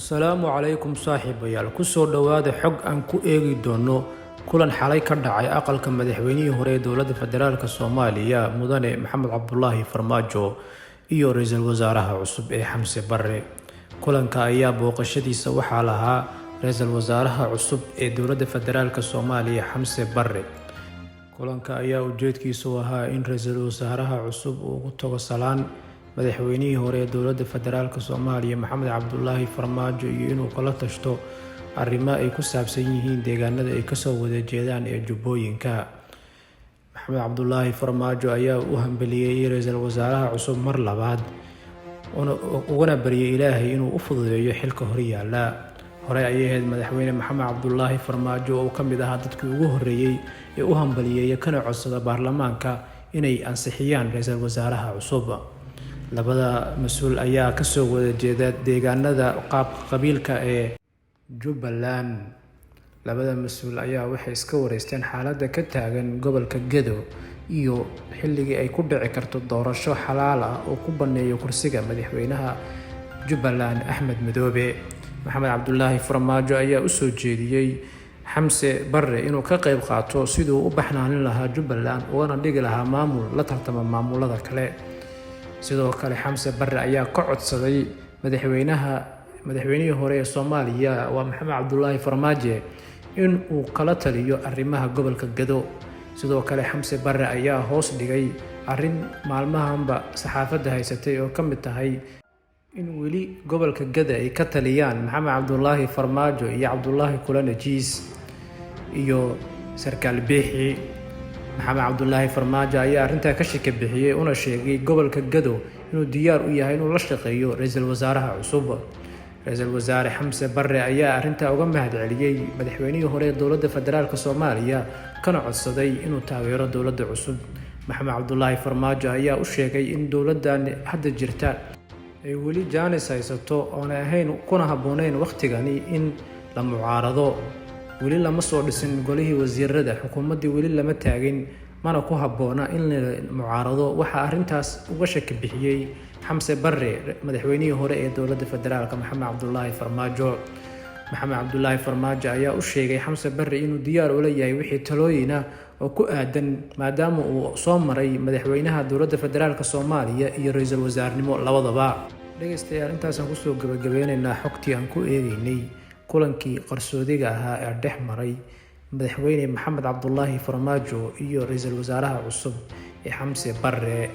Asalaamu calaykum saaxiibayaal, kusoo dhowaada xog aan ku eegi doono kulan xalay ka dhacay aqalka madaxweynihii hore ee dowladda federaalk Soomaaliya, Mudane Maxamed Cabdulaahi Farmaajo, iyo ra-iisul wasaaraha cusub ee Xamse Barre. Kulanka ayaa booqashadiisa waxaa lahaa ra-iisul wasaaraha cusub ee dowladda federaalk Soomaaliya, Xamse Barre. Kulanka ayaa ujeedkiisu ahaa in ra-iisul wasaaraha cusub uu ugu tago salaan madaxweynihii hore ee dowladda federaalk Soomaaliya, Maxamed Cabdulaahi Farmaajo, iyo inuu kala tashto arrimo ay ku saabsan yihiin deegaanada ay kasoo wada jeedaan ee Jubbooyinka. Maxamed Cabdulaahi Farmaajo ayaa u hambeliyey ra-iisul wasaaraha cusub mar labaad, ugana baryay Ilaahay inuu u fududeeyo xilka horyaala. Hore ayay ahayd madaxweyne Maxamed Cabdulaahi Farmaajo oo ka mid ahaa dadkii ugu horreeyey ee u hambaliyeeya kana codsada baarlamaanka inay ansixiyaan ra-iisul wasaaraha cusub. Labada mas-uul ayaa kasoo wada jeeda deegaanada qaab qabiilka ee Jubbaland. Labada mas-uul ayaa waxay iska wareysteen xaaladda ka taagan gobolka Gedo iyo xilligii ay ku dhici karto doorasho xalaal ah oo ku baneeyo kursiga madaxweynaha Jubbaland, Axmed Madoobe. Maxamed Cabdulaahi Farmaajo ayaa usoo jeediyey Xamse Barre inuu ka qayb qaato siduu u baxnaanin lahaa Jubbaland, ugana dhigi lahaa maamul la tartama maamulada kale. Sidoo kale Xamse Barre ayaa ka codsaday madaxweynihii hore ee Soomaaliya, waa Maxamed Cabdulaahi Farmaajo, in uu kala taliyo arrimaha gobolka Gado. Sidoo kale Xamse Barre ayaa hoos dhigay arrin maalmahanba saxaafadda haysatay oo ka mid tahay in weli gobolka Gada ay ka taliyaan Maxamed Cabdulaahi Farmaajo iyo Cabdulaahi Kulanajiis iyo sarkaal Biixi. Maxamed Cabdulaahi Farmaajo ayaa arrintaa ka shaki bixiyey, una sheegay gobolka Gado inuu diyaar u yahay inuu la shaqeeyo ra-iisul wasaaraha cusub. Ra-iisul wasaare Xamse Barre ayaa arrintaa uga mahadceliyey madaxweynihii hore ee dowladda federaalk Soomaaliya, kana codsaday inuu taageero dowladda cusub. Maxamed Cabdulaahi Farmaajo ayaa u sheegay in dowladdan hadda jirta ay weli jaanis haysato, oonay ahayn kuna habbooneyn wakhtigani in la mucaarado. Weli lama soo dhisin golihii wasiirada, xukuumaddii weli lama taagin, mana ku habboona in la mucaarado. Waxaa arrintaas uga shaki bixiyey Xamse Barre madaxweynihii hore ee dowladda federaalk, Maxamed Cabdulaahi Farmaajo. Maxamed Cabdulaahi Farmaajo ayaa u sheegay Xamse Barre inuu diyaar ula yahay wixii talooyina oo ku aadan, maadaama uu soo maray madaxweynaha dowladda federaalk Soomaaliya iyo ra-iisul wasaarnimo labadaba. Dhegeystayaal, intaasaan kusoo gabagabeyneynaa xogtii aan ku eegeynay kulankii qarsoodiga ahaa ee dhex maray madaxweyne Maxamed Cabdulaahi Farmaajo iyo ra-iisul wasaaraha cusub ee Xamse Barre.